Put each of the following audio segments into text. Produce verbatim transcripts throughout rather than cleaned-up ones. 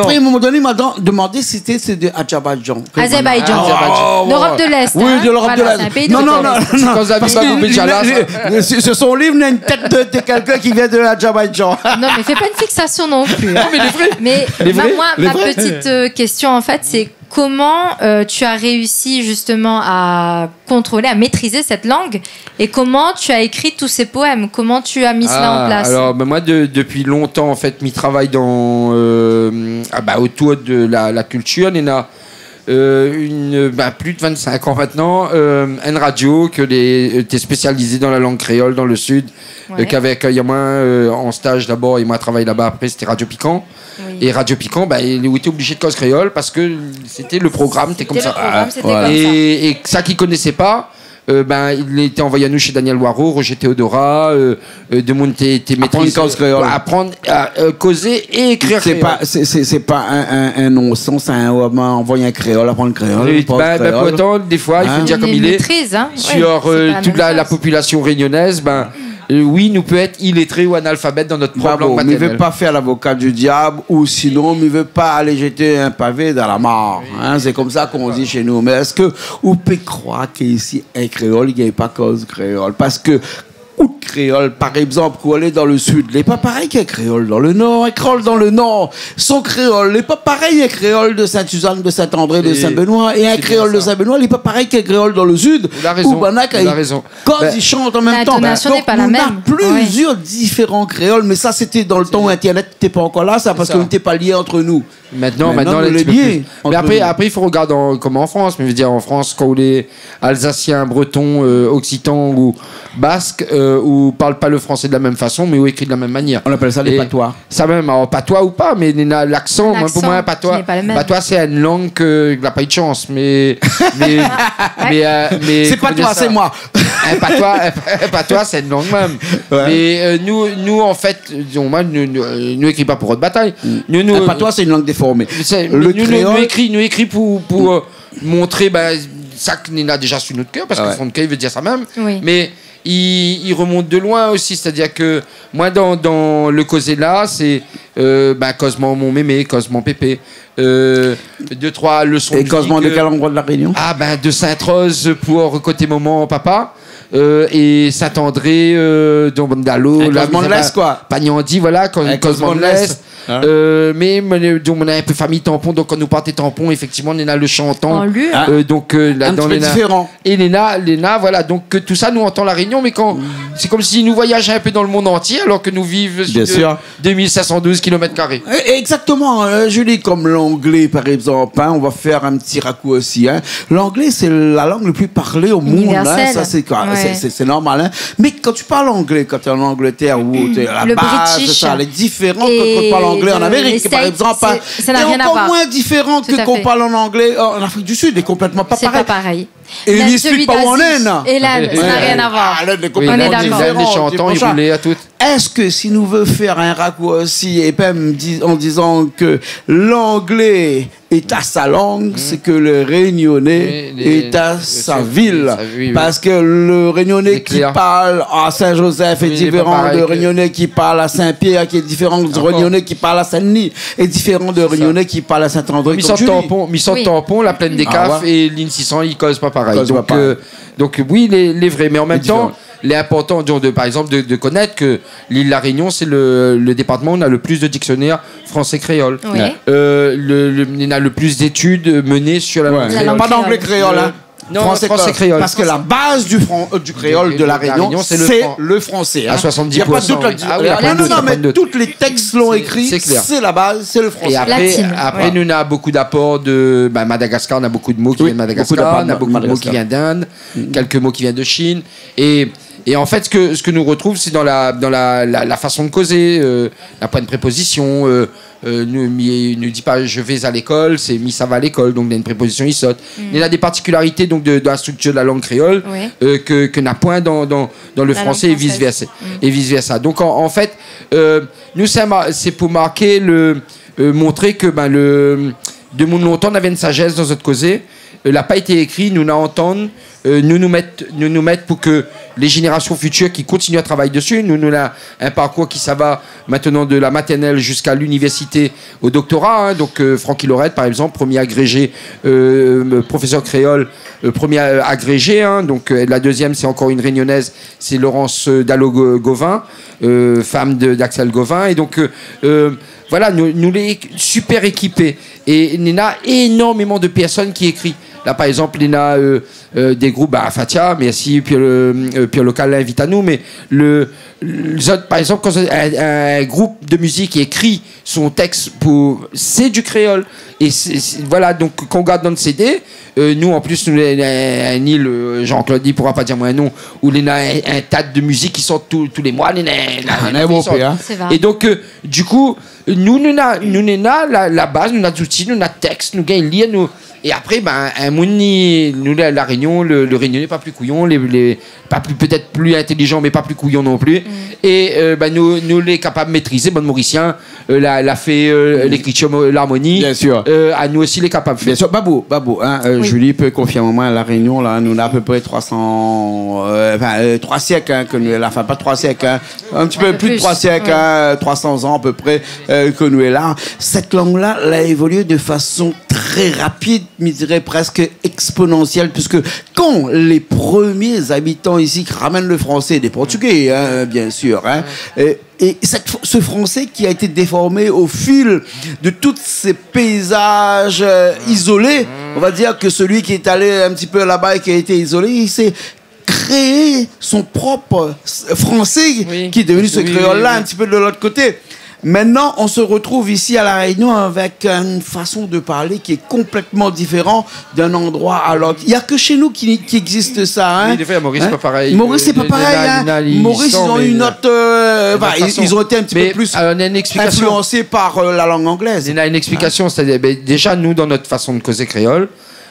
Après, à un moment donné, il m'a dan-, demandé si c'était, c'est de Azerbaïdjan. Azerbaïdjan. Ah, ouais, ouais. L'Europe de l'Est, hein. Oui, de l'Europe de l'Est. Voilà, c'est un pays de l'Europe de l'Est. Non, non, non, non. Parce que lui, lui, lui, sur son livre, il a une tête de, de quelqu'un qui vient de l'Azerbaïdjan. Non, mais fais pas une fixation non plus, hein. Non, mais il est vrai. Mais ma, moi, ma petite, euh, question, en fait, c'est Comment, euh, tu as réussi justement à contrôler, à maîtriser cette langue ? Et comment tu as écrit tous ces poèmes ? Comment tu as mis cela en place ? Ah, alors, ben, moi, de-, depuis longtemps, en fait, mi travay dan, euh, ah, bah, autour de la, la culture, néna, euh, une, bah, plus de vingt-cinq ans maintenant, euh, une radio que les, euh, était spécialisée dans la langue créole dans le sud, euh, qu'avec, euh, il y a moi, euh, en stage d'abord, et moi, travay laba, après, c'était Radio Pikan. Oui. É Radio Pikan, ben, li té oblizé koz kréol parske sété le program, té konmsa. Sété le program, sété konmsa. É, é sak i koné pa, euh, ben, li té anvoy anou shé Daniel Waro, Roger Theodora, euh, euh, demoun té, té métriz, koz kréol. Aprann a, euh, kozé é ékrir kréol. Sé pa, sé, sé, sé pa in, in, in non-sans, in, euh, ben, anvoy in kréol aprann kréol, oui, koz kréol. Ben, pourtan, défoi, i fo dir konm i lé. Une maîtrise, hein. Oui, sur, euh, toute la, la population réunionnaise, ben, euh, oui, nou pé èt illétré ou analfabèt dan nout prop lang matèrnèl. Bravo, mi vé pa fé lavoka di diab, ou sinon, mi vé pa alé zété in pavé dan la mar, hein, sé konmsa k'nou di shé nou. Mé èske ou pé kroir ke isi, in kréol i gingn pa koz kréol ? Parske out kréol, par égzanp, kan ou alé dan le sud, lé pa parèy k'in kréol dan le nor. In kréol dan le nor, son kréol lé pa parèy in kréol de Sainte-Suzanne, de Saint-André, de Saint-Benoît. É in kréol de Saint-Benoît lé pa parèy k'in kréol dan le sud. Ou la rézon, ou la rézon. Koz, i shant an mèm tan. L'intonation n'est pas la même. Donk, nou na plizièr diféran kréol, mé sa, sété dan le tan ou Internet té pa ankor la, sa, parske nou té pa lié ant nou. Mintnan, mintnan, nou lé lié. Mé apré, apré, i fo rogard an, konm an Frans. Mé mi vé dir, an Frans, kan ou lé alsasien, breton, euh, oksitan ou bask, euh, ou parl pa le fransé de la mèm fason, mé ou ékri de la mèm manièr. On appelle ça les patois. Sa mèm, alor, patoi ou pa, mé néna laksan, moin, pou moin, in patoi, patoi, sé in lang ke, ke la pa u de shans, mé, mé, mé, euh, mé, koman dir sa ? Sé patoi, sé moin. In patoi, in patoi, sé in lang mèm. Ouais. Mé, euh, nou, nou, an fèt, dizon, moin, nou, nou, euh, nou ékri pa pou rod batay. Mm. Nou, nou, in patoi, sé in lang déformé. Sé, nou, nou, nou ékri, nou ékri pou, pou, euh, montré, ben, sak néna déza su nout kèr, parske son kèr i vé dir sa mèm. Oui. Mé i, i remont de loin osi, sétadir ke moin, dan, dan le kozé la, sé, euh, ben, kozman mon mémé, kozman pépé, euh, dé, troi leson de vi. É kozman de kèl androi de La Rényon ? Ah, ben, de Sainte-Rose pou koté momon, papa, euh, é Saint-André, euh, donk, Bandalo, kozman de l'Est, koi. Panyandi, voilà, kozman de l'Est. Hein ? Euh, mé, mé, donk, nou na in pé famiy Tampon, donk kan nou parté Tampon, éfèktivman, néna le shantan. An lu. Euh, donk, euh, in ti pé diféran. É néna, néna, voilà, donk, ke tousa, nou antann La Rényon, mé kan, sé konmsi nou voiyaz in pé dan le monn antié, alor ke nou viv su dé, dé mil sink san douz kilomèt karé. É, égzaktoman, euh, Julie, konm l'anglé, par égzanp, hein, on va faire un petit raccourci, hein. L'anglais, c'est la langue le plus parlée au monde, hein. Universelle. Ça, c'est quoi ? Ouais. C'est, c'est, c'est normal, hein. Mais quand tu parles anglais, quand t'es en Angleterre ou t'es à la base, c'est ça, le British, c'est différent que quand tu parles anglais en Amérique, par exemple, hein. Et encore moins différent que quand on parle en anglais, euh, en Afrique du Sud, c'est complètement pas pareil. C'est pas pareil. Et même celui d'Asie. Et l'Inde, ça n'a rien à voir. Ah, l'Inde est complètement différent, tu vois ça. Oui, l'Inde, l'Inde, les chantants, ils roulaient à tout. Est-ce que si nous veut faire un raccourci et même di-, en disant que l'anglais est à sa langue, c'est que le Réunionnais est à sa ville. Oui, oui. Parce que le Réunionnais qui parle à Saint-Joseph est différent de Réunionnais qui parle à Saint-Pierre, qui est différent de Réunionnais qui parle à Saint-Denis, est différent de Réunionnais qui parle à Saint-André, comme tu dis. Mi sort Tampon, mi sort Tampon, la Plaine des Cafres et l'Île six cents, i koz pa parèy. Koz pa parèy. Donk, euh, donk oui, lé, lé vré, mé an mèm tan, lé inportan, dizon, de, par égzanp, de, de konèt ke l'île La Réunion, sé le, le département où on a le plus de dictionnaires français-créole. Oui. Euh, le, le, on a le plus d'études menées sur la langue créole. Ouais. La langue créole. Pas d'anglais créole, hein. Non, français créole. Parske la baz du fran-, euh, du kréol de La Réunion, sé le fransé, hein. À soixante-dix pour cent, oui. Y a pas de doute là-dessus. Ah oui, y a pas de doute, y a pas de doute. Non, non, non, mé tout lé tèks lé ékri, sé la baz, sé le fransé. Latine. É apré, apré, nou na bokou d'apor de, ben, Madagascar, nou na bokou de mo ki vien de Madagascar, nou na bokou de mo ki vien d'Inde, kèlk mo ki vien de Chine. É, é an fèt, sak, sak nou retrouv, sé dan la, dan la, la, la fason de kozé, euh, na poin de prépozision, euh, euh, nou, mi, nou di pa « je vais à l'école », sé « mi sava lékol », donk na in prépozision i sort. Mm. Néna dé partikilarité, donk, de, de la striktir de la lang kréol, euh, ke, ke na poin dan, dan, dan le fransé é vice versa. La lang fransèz. Mm. É vice versa. Donk, an, an fèt, euh, nou, sé ma-, sé pou marké le, euh, montré ke, ben, le, demoun lontan navé in sajès dan zot kozé, euh, la pa été ékri, nou la antann, Euh, nou, nou mèt, nou, nou mèt pou ke lé zénérasion fitir ki kontinié a travay dési, nou, nou néna in parkour ki sava mintnan de la matèrnèl ziska linivèrsité o doktora, in. Donk, euh, Francky Laurette, par égzanp, promié agrézé, euh, profésèr kréol, euh, promié, euh, agrézé, in. Donk, euh, la dézièm, sé ankor in Rényonèz, sé Laurence, euh, Dallot-Gauvin, euh, fanm de, d'Axel Gauvin. É donk, euh, euh, voilà, nou, nou lé super ékipé. É néna énormeman de pèrsone ki ékri. La, par égzanp, néna, euh, euh, dé group, ba, Fatia, mèrsi, Pierre, euh, Pierre Local la invit anou, mé le, lé zot, par égzanp, kan in, in group de mizik ékri son tèks pou, sé du kréol. É sé, sé, voilà, donk, kan ou gard dan le CD, euh, nou, an plis, nou, lé, lé, ni le Jean-Claude, li poura pa dir amoin non, ou néna in, in ta de mizik ki sort tou, tou lé moi, néna, néna, néna, néna, néna, néna. Sé vré. É donk, euh, du kou, nou, nou néna, nou néna la, la baz, nou néna zouti, nou néna tèks, nou gingn lir, nou, É apré, ben, in moun, li, nou, La, La Rényon, le, le Rényoné lé pa pli kouyon, lé, lé, pa pli, pétèt pli intélijan, mé pa pli kouyon non pli. Mm. É, euh, ben, nou, nou lé kapab métrizé, bann Morisien, euh, la, la fé, euh, mm, lékritir, mo-, larmoni. Bien sûr. Euh, anou osi lé kapab fé. Bien sûr. Babou, Babou, hein, euh, oui. Julie pé konfirm amoin, La Rényon, la, nou néna apépré troi san, euh, enfin, euh, troi sièk, hein, ke nou, enfin, pa troi sièk, hein, in ti pé plis de troi sièk, ouais. Un peu plus, hein, troi san zan apépré, euh, ke nou lé la. Sèt lang-la, la évolié de fason très rapide, mi diré presque exponentielle, puisque quand les premiers habitants ici ramènent le français, des Portugais, hein, bien sûr, hein, et, et cette, ce français qui a été déformé au fil de tous ces paysages, euh, isolés, on va dire que celui qui est allé un petit peu là-bas et qui a été isolé, il s'est créé son propre s-, français, oui, qui est devenu ce, oui, créole-là, oui, un petit peu de l'autre côté. Maintenant, on se retrouve ici à La Réunion avec une façon de parler qui est complètement différente d'un endroit à l'autre. Il y a que chez nous qui, qui existe ça, hein. Oui, défoi, Maurice, hein, pa parèy. Maurice, euh, c'est pas pareil, hein. Maurice, ils ont une autre, euh, enfin, ils, ils ont été un petit peu plus influencés par, euh, la langue anglaise. Néna in éksplikasyon, sétadir, ben, déza, nou, dan nout fason de kozé kréol,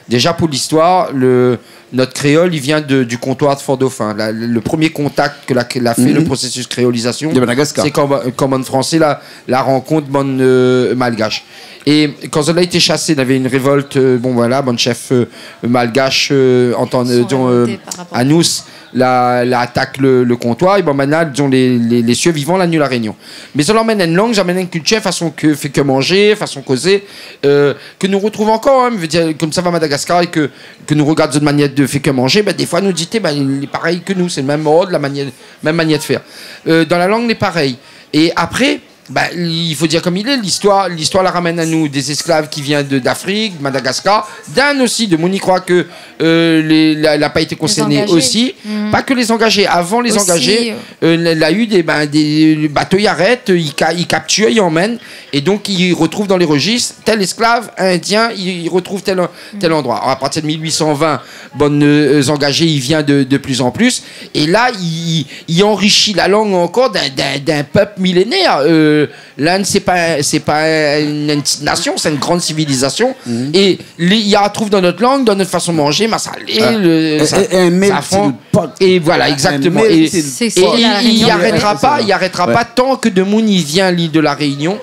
déza, pou listoir, le, nout kréol, li vien de, du kontoir de Fort-Dauphin. La, le, le premié kontak ke la, ke la fé le prosésis kréolizasion, de Madagascar, sé kan, kan bann Fransé la, la rankont bann, euh, Malgash. É kan zot la été shasé, navé in révolt, euh, bon, voilà, bann shèf, euh, malgash, euh, antann, euh, dizon, euh, Anous, la, la atak le, le kontoir, é bon, banna, dizon, lé, lé, lé sirvivan la ni La Rényon. Mé zot la amenn in lang, zot la amenn in kiltir, fason ke, fé ke manzé, fason kozé, euh, ke nou retrouv ankor, hein, mi vé dir, konmsa va Madagascar é ke, ke nou rogard zot manièr de fé ke manzé, ben, défoi nou di, té, ben, lé parèy ke nou, sé le mèm ord, la manièr, mèm manièr de fèr. Euh, dan la lang, lé parèy. É apré, ben, i fo dir konm i lé, listoir, listoir la ramenn anou dé zésklav ki vien de, d'Afrik, Madagascar, d'Inde osi, de moun i kroi ke, euh, lé, la, la pa été konsèrné osi. Pa ke lé zangazé, avan lé zangazé, euh, la, la u dé, ben, dé bato i arèt, i ka-, i kaptir, i amenn, é donk i retrouv dan lé rejis, tèl ésklav indien, i, i retrouv tèl, tèl androi. A partir de mil uit san vin, bann, euh, zangazé, i vien de, de pli an pli, é la, i, i anrishi la lang ankor d'in, d'in, d'in pèp milénèr. Euh, L'Inde, sé pa, sé pa in, in ti nasion, sé in gran sivilizasion. É lé, i artrouv dan nout lang, dan nout fason manzé, masalé, le, sa-, é, é in mélting pot. É voilà, égzaktoman. É, é i, i arètra pa, i arètra pa tan ke de moun i vien a l'il de La Rényon,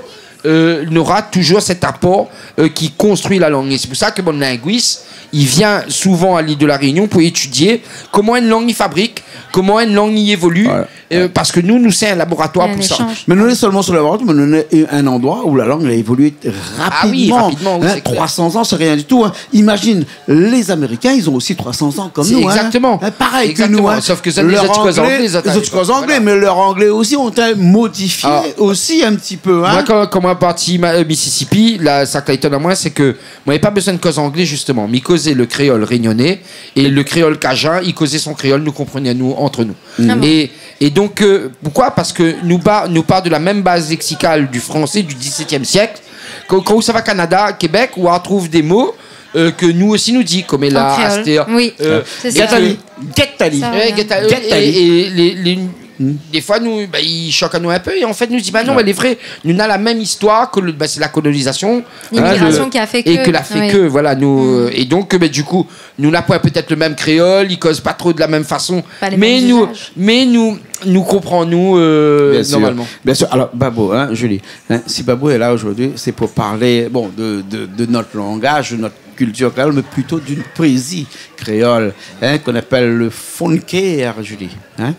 euh, nora touzour sèt apor, euh, ki konstrui la lang. É sé pou sa ke bann lingwis, i vien souvan a l'il de La Rényon pou étidié koman in lang i fabrik, koman in lang i évolu. Voilà. Euh, parske nou, nou sé in laboratoire pou sa. Mé nou lé sèlman sir le laboratoire, mé nou lé in androi ousa la lang la évolié rapidman. A oui, rapidman, oui, sé klèr. Troi san zan, sé rien ditou, hein. Imazine, les Américains, ils ont aussi trois cents ans comme nous, hein. Égzaktoman. Hein, parèy ke nou, hein. Égzaktoman. Sof ke zot, zot i koz anglé, zot, voilà. Leurs anglais aussi ont été modifiés aussi un petit peu, hein. Moin, kan, kan moin la parti ma-, euh, Mississippi, la, sak la étonn amoin, sé ke moin la pa bezoin koz anglé, zistoman. Mi kozé le kréol rényoné é le kréol kajin, i kozé son kréol, nou konprenié anou, ant nou. É, é donk, euh, poukoi ? Parske nou par, nou par de la mèm baz leksikal du fransé du diz-sètièm sièk. Kan, kan ou sava Kanada, Kébèk, ou artrouv dé mo, euh, ke nou osi nou di, konm la, astèr, euh, gèt ali. Gèt ali. Sa, ouais. Gèt ali. É, é lé, lé, défoi, nou, ben, i shok anou in pé. É an fèt, nou di, ben non, mé lé vré, nou néna la mèm istoir ke le, ben, sé la kolonizasion, hein, limigrasion ki la fé ke, voilà, nou, euh, é donk, ben, du kou, nou na poin pétèt le mèm kréol, i koz pa tro de la mèm fason. Pa lé mèm izaz. Mé nou, mé nou, nou konpran anou, euh, normalman. Bien sûr. Alor, Babou, hein, Julie, hein, si Babou est là aujourd'hui, c'est pour parler, bon, de, de, de notre langage, de notre culture créole, mais plutôt d'une poésie créole, hein, qu'on appelle le Fonnkèr, Julie, hein ?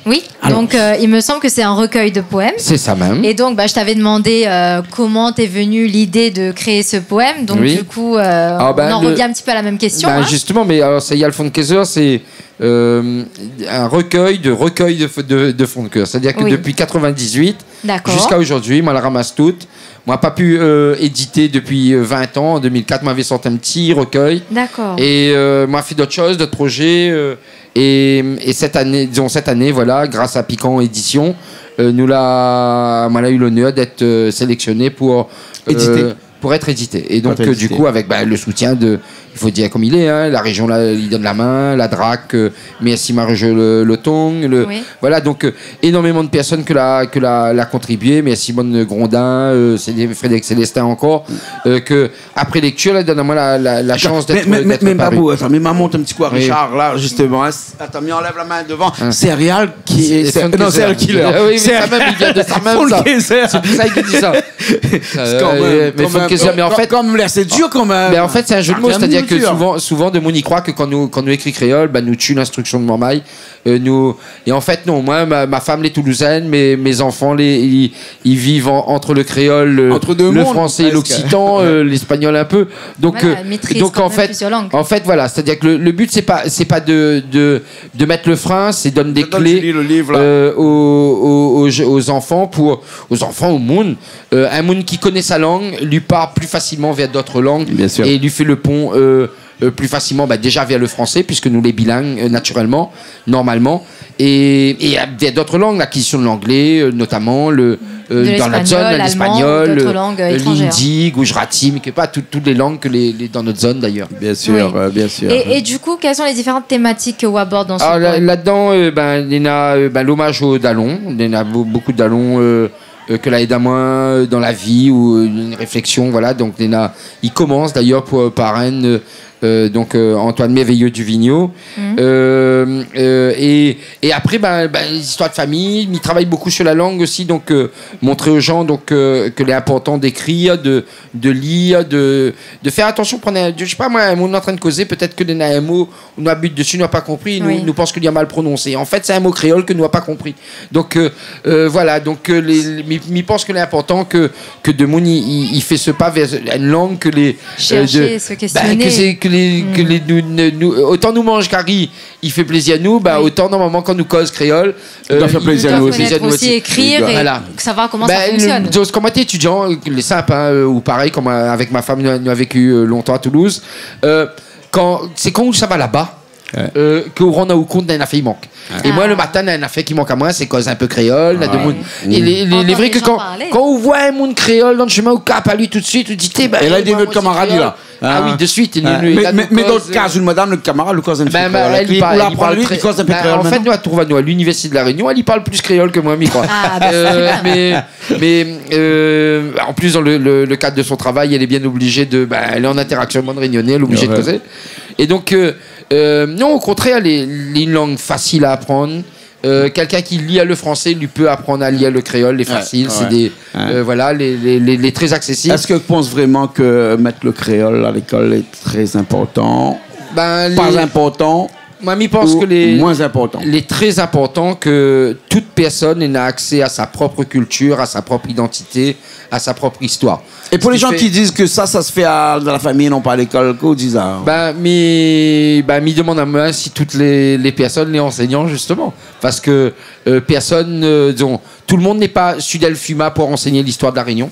Oui, alors, donc, euh, il me semble que c'est un recueil de poèmes. C'est ça même. Et donc, bah, je t'avais demandé, euh, comment t'es venue l'idée de créer ce poème. Donc, oui, du coup, euh, ah, ben, on en le, revient un petit peu à la même question, ben, hein. Justement, mais alors, ça y est, le Fonnkèr, c'est, euh, un recueil de recueils de, de, de fonnkèr. C'est-à-dire que, oui, depuis quatre-vingt-dix-huit, d'accord, jusqu'à aujourd'hui, moin la ramas tout. Moin la pa pu, euh, édité depuis, euh, vingt an. En deux mille quatre, moin lavé sorti in ti recueil. D'accord. É, euh, moin la fé d'ot shoz, d'ot projé, euh, é, é sèt ané, dizon sèt ané, voilà, gras à Pikan Édition, euh, nou la, moin la u lonèr d'èt, euh, séléksioné pou, euh, édité, pou èt édité. É donk, euh, du kou, avèk, ben, le soutien de, i fo dir konm i lé, hein, la réjion la, i donn la min, la DRAC, euh, mèrsi Marie-Jo Le, Le Tong, le, oui, voilà, donk, euh, énormément de pèrsone ke la, ke la, la kontribié, mèrsi bann Grondin, euh, Célé-, Frédéric Célestin ankor, euh, ke, apré léktir, la i donn amoin la, la, la shans d'èt, mé, mé, d'èt mé, pa parmi. Pou, atann, mé ma mont in ti kou à Richard, la, justement, hein. Atann, mi anlèv la min dovan. Hein. Serial ki, sé, sé, non, Fonnkèr. Serial killer. Ah oui, mé sa mèm, i vien de sa mèm, sa. Fonnkèr. Sé pou sa ke mi di sa. Sé kan mèm, euh, mé kan mèm, Fonnkèr, mé an fèt, kan mèm, la, sé dir kan mèm. Mé an fèt, sé in jeu de mo, sétadir ke souvan, souvan, demoun i kroi ke kan nou, kan nou ékri kréol, ben, nou tié l'instriksion de marmay. Euh, nou, é an fèt, non, moin, ma, ma fanm lé toulouzaine, mé mé zanfan lé, i, i viv an, ant le kréol, le, le fransé, prèsk, l'oksitan, euh, l'espagnol in pé. Donk, voilà, euh, donk, an fèt, an fèt, voilà, sétadir ke le, le but, sé pa, sé pa de, de, de mèt le frin, sé donn dé klé, euh, o, o, o, o zanfan pou, o zanfan, o moun, euh, in moun ki koné sa lang, li par pli fasilman vèr d'ot lang, bien sûr, é li fé le pon, euh, euh, pli fasilman, ben, déja vèr le fransé, puiske nou lé biling, euh, natirèlman, normalman, é, é, euh, vèr d'ot lang, l'akizision de l'anglé, euh, notaman, le, euh, dan l'espagnol, l'espagnol, l'alman, d'ot lang, euh, euh, étranzèr, l'indi, gujarati, mé ke pa tout, tout lé lang ke lé, lé dan nout zone, d'ailleurs. Bien sûr, oui, euh, bien sûr. Et, et du coup, quelles sont les différentes thématiques que ou aborde dans ce poème ? Alors, la, ladan, euh, ben, néna, euh, ben, l'omaz o dalon, néna bo-, bokou de dalon, euh, euh, ke la èd amoin, euh, dan la vi ou, euh, in réfléksion, voilà. Donk, néna, i komans d'ailleurs pou, euh, par in, euh, euh, donk, euh, Antoine Merveilleux Duvigneau. Mhm. Euh, euh, é, é apré, ben, ben, lé zistoir de famiy, mi travay bokou sur la lang osi, donk, euh, montr o jan, donk, euh, ke lé inportan d'ékrir, de, de lir, de, de fèr atansion, pran in, je sais pas moi, in mo nou lé antrin de kozé, pétèt ke néna in mo nou la but dési, nou la pa konpri, nou, oui, nou pans ke li lé mal prononsé. An fèt, sé in mo kréol ke nou la pa konpri. Donk, euh, euh, voilà, donk, euh, lé, lé, mi, mi pans ke lé inportan ke, ke demoun i, i, i fé se pa vèr in lang ke lé, euh, de, shèrsh, se késtioné, ben, ke sé, ke lé, ke lé, nou, nou, nou, otan nou manz kari, i fé plézir anou, ben, oui, otan normalman kan nou koz kréol, i doi, euh, fé plézir anou osi. I doi fo konèt osi ékrir é, voilà, savoir koman sa fonksionn. Ben, nou, koman té étidian, euh, lé sinp, hein, euh, ou parèy, konm, euh, avèk ma fanm, nou, nou la véki, euh, lontan à Toulouse. Euh, kan, sé kan ou sava laba, ouais, euh, ke ou rann aou kont néna in afèr i mank. Ouais. É moin, le matin, néna in afèr ki mank amoin, sé koz in pé kréol, néna demoun. Ah ouais. Mm. É lé, lé, lé vré ke kan, kan ou voi in moun kréol dan le shemin, ou kap ali tout de suite, ou di, té, ben, é la, i vien moin, nout kamarad, li, la. Ah oui, de suite, nou, nou, mé, la, mé, nou koz, mé dan le ka, euh, in madam, le kamarad, li koz in pé kréol. Ben, ben, èl, li parl, li parl, li koz in pé kréol, ben, an fèt, nou la trouv anou à l'Université de La Réunion, èl i parl pli kréol ke moin, mi kroi. Ah, ben, c'est bien. Euh, mé, mé, euh, an plis, dan le, le, le kad de son travay, èl lé bien oblizé de, ben, èl lé an intèraksion avèk bann Rényoné, èl lé oblizé de kozé. Ouais. É donk, euh, euh, non, o kontrèr, lé, lé in lang fasil à aprann. Euh, kèlkin ki lir le fransé, li pé aprann a lir le kréol, lé fasil, ouais, sé dé, ouais, euh, voilà, lé, lé, lé, lé trè aksésib. Èske ou pans vréman ke mèt le kréol à lékol lé trè inportan ? Ben, pa inportan, moin, mi pans ke lé, moin inportan, lé trè inportan ke tout pèrsone néna aksè à sa prop kiltir, à sa prop idantité, à sa prop istoir. É pou lé jan ki diz ke sa, sa se fé à, dan la famiy, non pa à lékol, kosa ou di sa ? Ben, mi, ben, mi demann amoin si tout lé, lé pèrsone, lé ansègnan, justement. Parske, euh, pèrsone, euh, dizon, tout le moun lé pa su Delphuma pou ansègn listoir de La Rénion.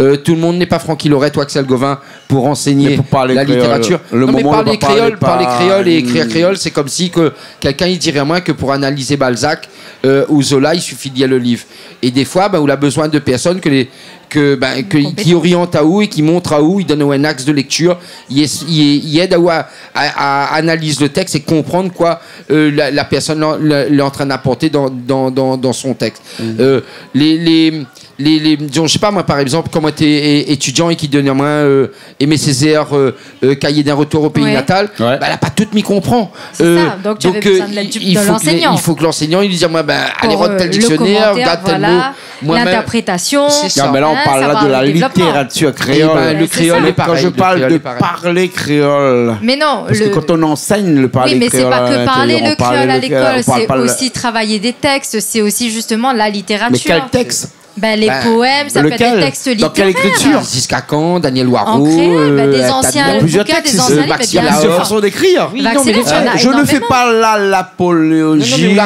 Euh, tout le moun lé pa Francky Lorette ou Axel Gauvin pou ansègn la litératir. Mé pou parl kréol, le moman ou parl kréol, parl kréol é ékrir kréol, sé konmsi ke kèlkin i diré amoin ke pou analiz Balzac, euh, ou Zola, i sifi de lir le liv. É défoi, ben, ou la bezoin de pèrsone ke lé, ke, ben, ke, ki oriant aou é ki montr aou, i donn aou in aks de léktir, i, i, i èd aou à, à, à analiz le tèks é konprann koi, euh, la, la pèrsone lé, lé, lé antrin d'aport dan, dan, dan, dan son tèks. Euh, lé, lé, lé, lé, dizon, mi sé pa, moin, par égzanp, kan moin té é-, étidian é ki done amoin, euh, Aimé Césaire, euh, euh, Cahier d'un retour au pays natal, ba, la pa tout mi konpran. Sé sa, donk, ou navé bezoin de lèd du, de lansègnan. I fo ke lansègnan i di amoin, bin, alé rod tèl diksionèr, gard tèl mo. Moin mèm, lintèrprétasion, sé sa. Non, mé la, ou parl la de la litératir kréol. Ébin, le kréol lé parèy, le kréol lé parèy. Kan mi parl de parlé kréol, mé non, parske kan ou ansègn le parlé kréol, oui, mé sé pa ke parlé le kréol à l'école, sé osi travay dé tèks, sé osi zistoman la litératir. Mé kèl tèks ? Bin, lé poèm, sa pé èt dé tèks litérair. Lequel ? Dans quelle écriture ? Francis Cacan, Daniel Waro, euh, Tania. En créole, bin, dé zansien, plizièr tèks, bien sûr. Maxime Lao. Plusieurs façons d'écrire. Oui, non, mé, euh, je ne fais pas l'apologie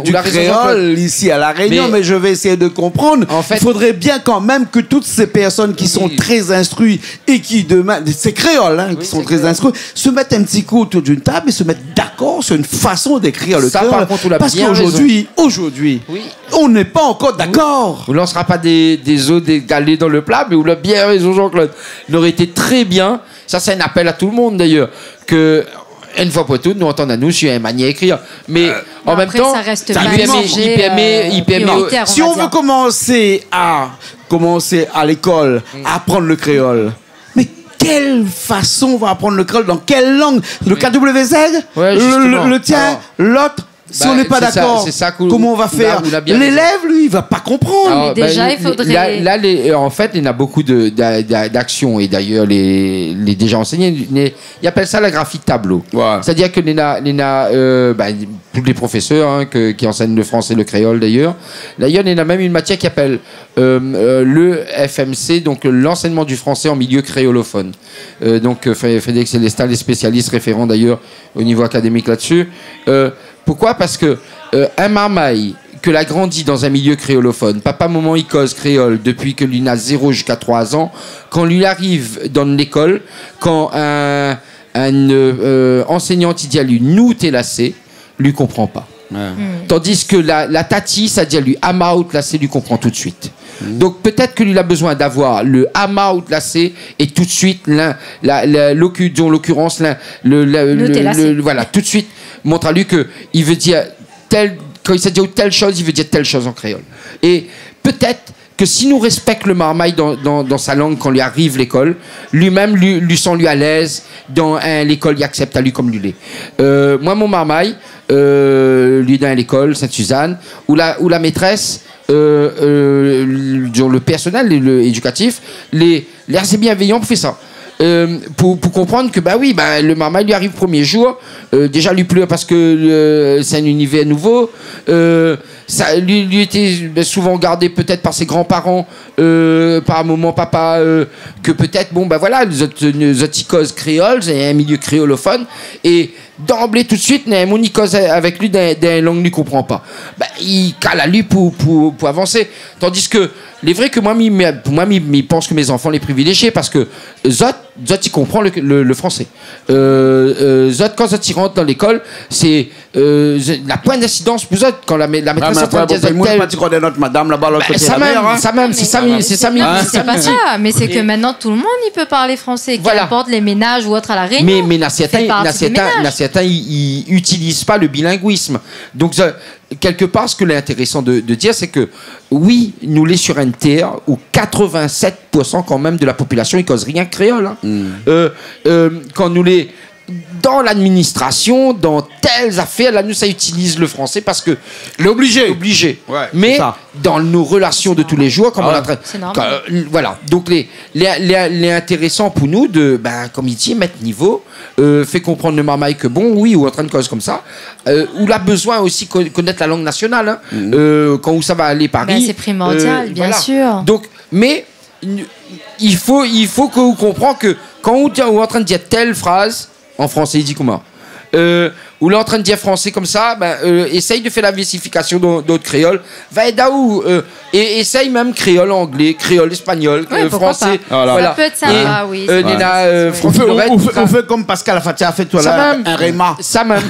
du kréol ici à La Réunion, mais je vais essayer de comprendre. Il faudrait bien quand même que toutes ces personnes qui sont très instruites et qui demain, c'est créole, hein, qui sont très instruites, se mettent un petit coup autour d'une table et se mettent d'accord sur une façon d'écrire le créole. Sa, par kont, ou la bien rézon. Parce qu'aujourd'hui, aujourd'hui, on n'est pas encore d'accord. Ou lansra pa dé, dé zo, dé galé dan le pla, mé ou la bien rézon, Jean-Claude. Noré été trè bien. Sa, sé in apèl a tout le monde, d'ailleurs, ke, inn foi pou tout, nou antann anou si in manièr ékrir. Mé an mèm tan, i pèrmé, i pèrmé, i pèrmé, euh, prioritaire, on va dire. Si on veut commencer à, commencer à l'école, à apprendre le créole, mais quelle façon on va apprendre le créole ? Dans quelle langue ? Le K W Z ? Le, le, le tien ? Alors, l'autre ? Si on n'est pas d'accord, comment on va faire ? L'élève, lui, il va pas comprendre. Alors, déjà, il faudrait... Là, là, les, en fait, il y a beaucoup de, d'a-, d'a-, d'actions, et d'ailleurs, les, les déjà enseignés, les, ils appellent ça la graphie de tableau. C'est-à-dire que les na-, les na-, euh, bah, tous les professeurs, hein, que, qui enseignent le français, le créole, d'ailleurs. D'ailleurs, il y en a même une matière qui appelle, euh, euh, le F M C, donc l'enseignement du français en milieu créolophone. Euh, donc, euh, Fré-, Frédéric Célestin, les spécialistes référents d'ailleurs au niveau académique là-dessus. Euh, pourquoi ? Parce que, euh, in marmay ke la grandi dan in milieu kréolofone, papa, momon i koz kréol dopi ke li na zéro ziska troi an, kan li ariv dan lékol, kan in, in, euh, anségnant i di ali, nou té lasé, li konpran pa. Tandis ke la, la tati, sa di ali, I'm out, la, sé, li konpran tout de suite. Donk, pétèt ke li la bezoin d'avoir le I'm out, la, sé, é tout de suite, la, la, la, l'oku-, dizon, l'okirans, la, le, le, nou té lasé, le, voilà, tout de suite, montr ali ke i vé dir tèl, kan i sa di tèl shoz, i vé dir tèl shoz an kréol. É pétèt ke si nou réspèk le marmay dan, dan, dan sa lang kan li ariv lékol, li mèm, li, li san ali alèz dan in lékol, li aksèp ali konm li lé. Euh, moin, mon marmay, euh, li dan in lékol Sainte-Suzanne, ou la, ou la métrès, euh, euh, le, dizon, le pèrsonèl, le, le édikatif, lé, lé asé bienvéyan pou fé sa. Euh, pou, pou konprann ke, ba oui, ba, le marmay, li ariv promié zour, euh, déza, li plèr parske, euh, sé in inivèr nouvo, euh, sa, li, li lété, bin, souvan gardé pétèt par sé granparan, euh, par momon, papa, euh, ke pétèt, bon, bin voilà, zot, zot i koz kréol, sé in milié kréolofone, é d'anblé, tout de suite, néna in moun i koz avèk li dan, dan in lang li konpran pa. Bin, i kal ali pou, pou, pou avansé. Tandis ke, lé vré ke moin, mi, mi, pou moin, mi, mi pans ke mé zanfan lé privilézié parske zot, zot i konpran le, le, le fransé. Euh, euh, zot, kan zot i rant dan lékol, sé, euh, zot, na poin d'insidans pou zot. Kan la mé-, la métrès lé antrin dir azot tèl... Moin, la pa ti koi de nout madam laba, lot koté la mèr, hein. Bin, sa mèm, sa mèm, sé sa, mi, sé sa, mi, sé sa, mi di. Non, mé sé pa sa, mé sé ke mintnan tout le moun i pé parl fransé, k'inport lé ménaz ou ot a La Rényon. Mé, mé na sèrtin, na sèrtin, na sèrtin, i, i itiliz pa le bilinguisme. Donk, sa, kèlkepar, sak lé intérésan de, de dir, sé ke, oui, nou lé sur in tèr ousa quatre-vingt-sept pour cent kan mèm de la populasion i koz rienk kréol, hein. Euh, euh, kan nou lé dan ladministrasion, dan tèl zafèr, la, nou sa itiliz le fransé parske lé oblizé. Oblizé. Mé dan nos relations de tous les jours, kan nou lé antrin, sé normal, kan, euh, voilà. Donk, lé, lé, lé, lé intérésan pou nou de, bin, konm i di, mèt nivo, euh, fé konprann le marmay ke, bon, oui, ou antrin koz konmsa, euh, ou la bezoin osi ko-, konèt la lang nasional, hein. Euh, kan ou sa va alé Paris, bin, sé primordial, euh, bien sûr. Donk, mé, i fo, i fo ke ou konpran ke kan ou di, ou antrin dir tèl fraz, an fransé, i di koman ? Euh, ou lé antrin dir fransé konmsa, bin, euh, éséy de fé la vérifikasion dan, dan kréol. Va èd aou, euh, é éséy mèm kréol anglé, kréol éspagnol, fransé. Ouais, pourquoi pas ? Voilà. Ça peut être sympa, oui, euh, sé vré. Néna, euh, Francky Lorette, ou fé, ou fé, ou fé konm Pascal Afatia la fé toutalèr, in réma. Sa mèm.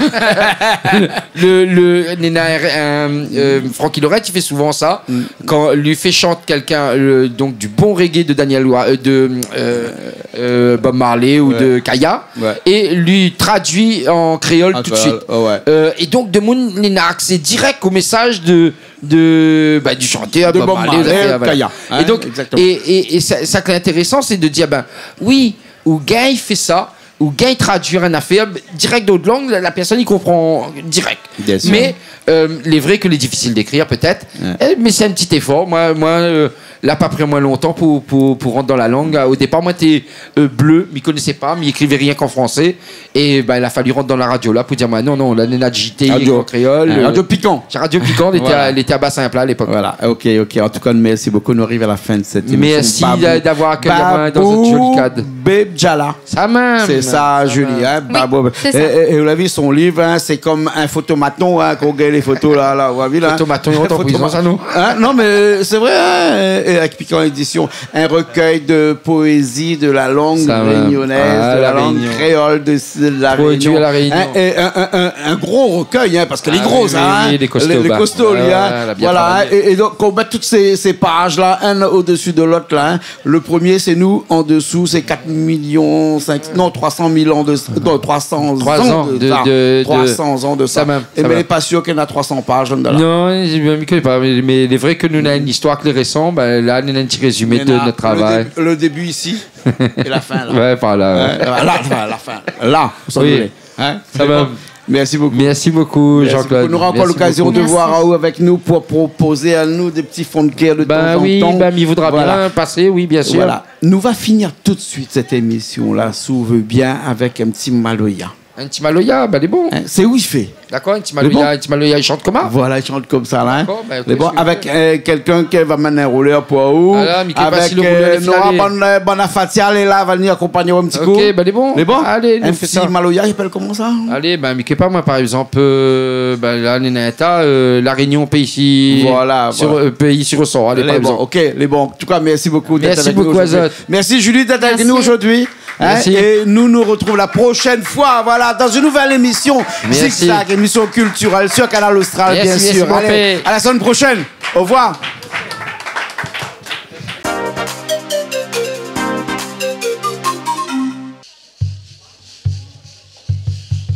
Le, le, néna in, in, euh, Francky Lorette, i fé souvan sa. Kan li fé shant kèlkin, euh, donk du bon reggae de Daniel Wa-, euh, de, euh, euh, Bob Marley ou de Kaya, é li tradui an kréol tout suit. Euh, ouais. Euh, é donk, demoun néna aksé dirèk o mésaz de, de, bah, du shantèr, de Bob Marley, Bob Marley, zafèr, voilà. Kaya, hein, exactement. É donk, é, é, é sa, sa ki lé intérésan, sé de dir, bin, oui, ou gingn fé sa, ou gingn tradui in afèr dirèk dan out lang, la, la pèrsone i konpran dirèk. Bien sûr. Mé, euh, lé vré ke lé difisil d'ékrir, pétèt, ouais, eh, mé sé in ti éfor. Moin, moin, euh, la pa pri amoin lontan pou, pou, pou rant dan la lang. O dépar, moin té, euh, bleu, mi koné pa, mi ékrivé rienk an fransé. É, bin, la fali rant dan la radio la pou dir, bin, non, non, la néna JT, radio, an kréol, hein, euh, Radio Pikan. Sé Radio Pikan, lété, voilà, a, lété a Bassin Plat a lépok. Voilà, ok, ok. En tout cas, merci beaucoup. Nou ariv a la fin de cette émission. Merci d'a-, d'avoir akèy amoin dan zot zoli kad. Babou Bebjala. Sa mèm. Sé sa, Julie, hein, Babou. Oui, sé sa. É, é, é ou la vi son liv, hein, sé konm in fotomaton, hein, kan ou gingn lé foto la, la, ou la vi la. Fotomaton, i rant an prizon, sa, non ? Hein, non, mé sé vré, hein, é, é avèk Pikan Édition, un recueil de poésie de la langue réunionnaise, de la langue créole de, de La Réunion. Sa mèm. Ah, La Réunion. Produit à La Réunion. Hein, é in, in, in, in gro recueil, hein, parske lé gro, sa, hein. Ah oui, oui, oui, lé kosto, lé, lé kosto, li, hein. Voilà, bien travaillé. Voilà, hein, é, é donk, kan ou mèt tout sé, sé paz la, inn o dési de lot la, hein, le premier, c'est nous. En dessous, c'est quatre millions cinq, non, trois cent mille ans de, non, trois cents ans de ça. Trois cents ans de, de, de... Trois cents ans de ça. Sa mèm, sa mèm. É mé lé pa sir k'i na trois cents paz la. Non, mi koné pa, mé, mé lé vré ke nou néna in istoir ki lé résan, bin, la, nou néna in ti rézimé de nout travay. Néna le dé-, le début ici et la fin là. Ouais, par là, ouais. Ouais, voilà, enfin, la fin. Là, sa nou lé. Oui. Hein ? Sa va. Mé bon, merci beaucoup. Merci beaucoup, Jean-Claude. Merci beaucoup. Nou nora ankor lokazion de voir aou avèk nou pou propoz anou dé ti fon de kèr de tan an tan. Bin oui, bin, mi voudra bien pasé, oui, bien sûr. Voilà. Nou va finir tout de suite cette émission-là, si ou vé bien, avèk in ti maloya. In ti maloya, bin, lé bon. Hein, sé ou i fé. Dakor, in ti maloya, in ti maloya, i shant koman ? Voilà, i shant konmsa la, hein. Dakor, bin, ok, super. Lé bon, avèk, euh, kèlkin ki va amenn in roulèr pou ou. Voilà, mi koné pa si le roulèr lé finalé. Avèk, euh, nou nora bann, euh, bann afatial lé la, va vni akonpagn aou in ti kou. Ok, bin, lé bon. Lé bon ? Alé, nou fé sa. In ti maloya, i apèl koman sa ? Alé, bin, mi koné pa, moin, par égzanp, euh, bin, la, néna in ta, euh, La Réunion, péi si, voilà, sur, euh, péi si résor. Alé, par égzanp. Lé bon, ok, lé bon. En tout cas, merci beaucoup d'être avec nous aujourd'hui. Merci beaucoup azot. Merci Julie d'être avec nous aujourd'hui. Merci. Hein, et nous nous retrouvons la prochaine fois, voilà, dans une nouvelle émission Zigzag, émission culturelle sur Kanal Austral, bien sûr. Merci, merci beaucoup. Allez, à la semaine prochaine. Au revoir.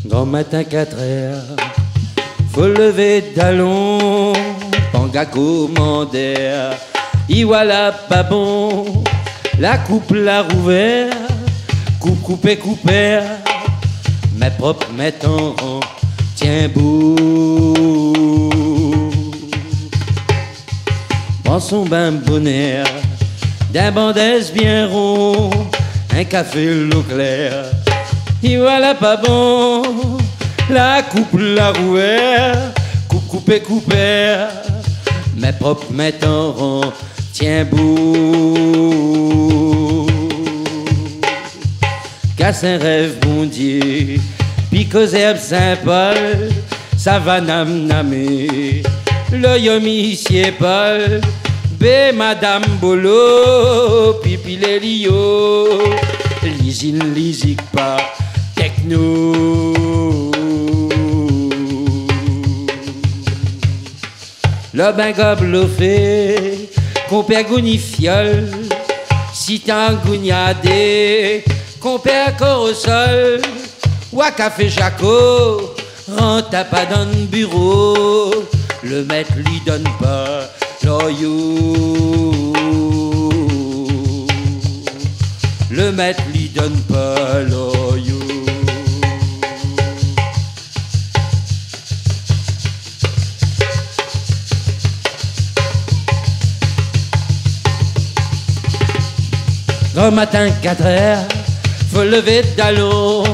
Granmatin katrèr, fo lévé dalon, panga komandèr, i oi la pa bon, la koup la rouvèr, koup, koupé, koupèr, mèt prop, mèt an ran, tienbo. Pran son bin bonèr, d'in bandèz bien ron, in kafé Leclerc. I oi la pa bon, la koup la rouvèr, koup, koupé, koupèr, mèt prop, mèt an ran, tienbo. Kas in rèv Bondié, pi koz zèrb Sin-Pol, sa va nam namé. Loyo Misié Pol, bé madam Bolo, pipi lé liyo, lizine lizik pa tèkno. Lobin gob lofé, konpèr gouni fiol, sitan gounyadé, konpèr korosol, wa kafé Jako, rant apa dan biro, le mèt li donn pa loyo. Le mèt li donn pa loyo. Granmatin katrèr, fo lévé dalon,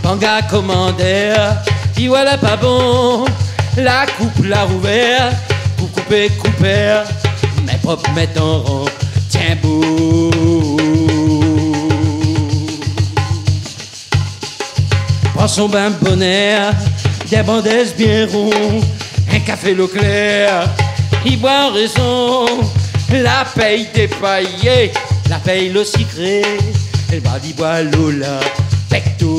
panga komandèr, i oi la pa bon, la koup la rouvèr, koup, koupé, koupèr, mèt prop, mèt an ran, tienbo. Pran son bin bonèr, d'in bandèz bien ron, in kafé Leclerc, i boir an rézon, la pèy dépayé, la pèy lo sikré, èl ba li boir lo la pèkto.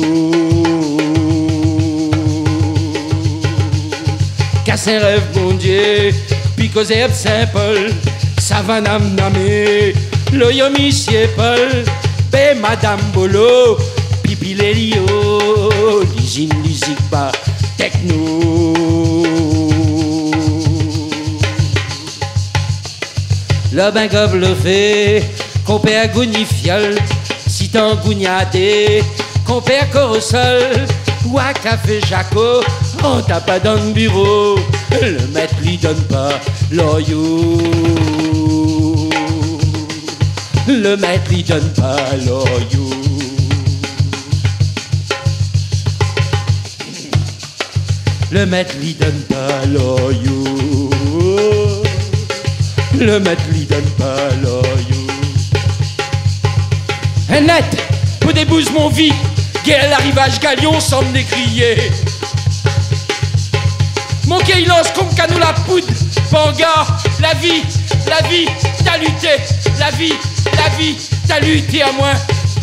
Kas in rèv Bondié, pi koz zèrb Sin-Pol, sa va nam namé, loyo Misié Pol, bé madam Bolo, pipi lé liyo, lizine lizik pa Nou. Lobin gob lofé, konpèr gouni fiol, sitan gougnadé, konpèr korosol, wa kafé Jacko, an tapa dan biro, lo mèt li donn pa lorio. Lo mèt li donn pa lorio. Lo mèt li donn pa lorio. Lo mèt li donn pa lorio. Honnèt, pou débouz mon vi, gèr larivaz galion sanm négriyé. Mon kèy lans konm kanou la poud, panga, la vi, la vi, ta luté, la vi, la vi, ta luté amoin,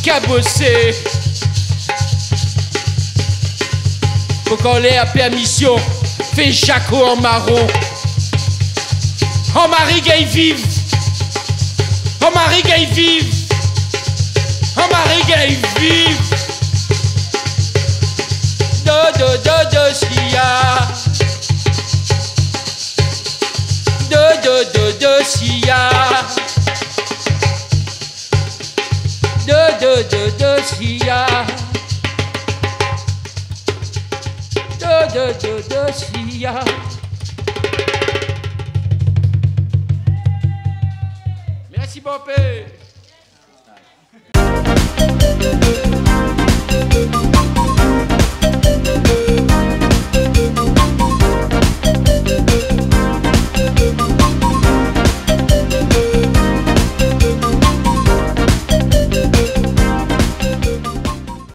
kabosé. Pou kan lé a pèrmision, fé Jacko an maron. An mari gèy viv. An mari gèy viv. An mari gèy viv. Do, do, do, do, sia. Do, do, do, do, sia. Do, do, do, do, sia. Do, do, do, do, sia. Mèrsi bonpé.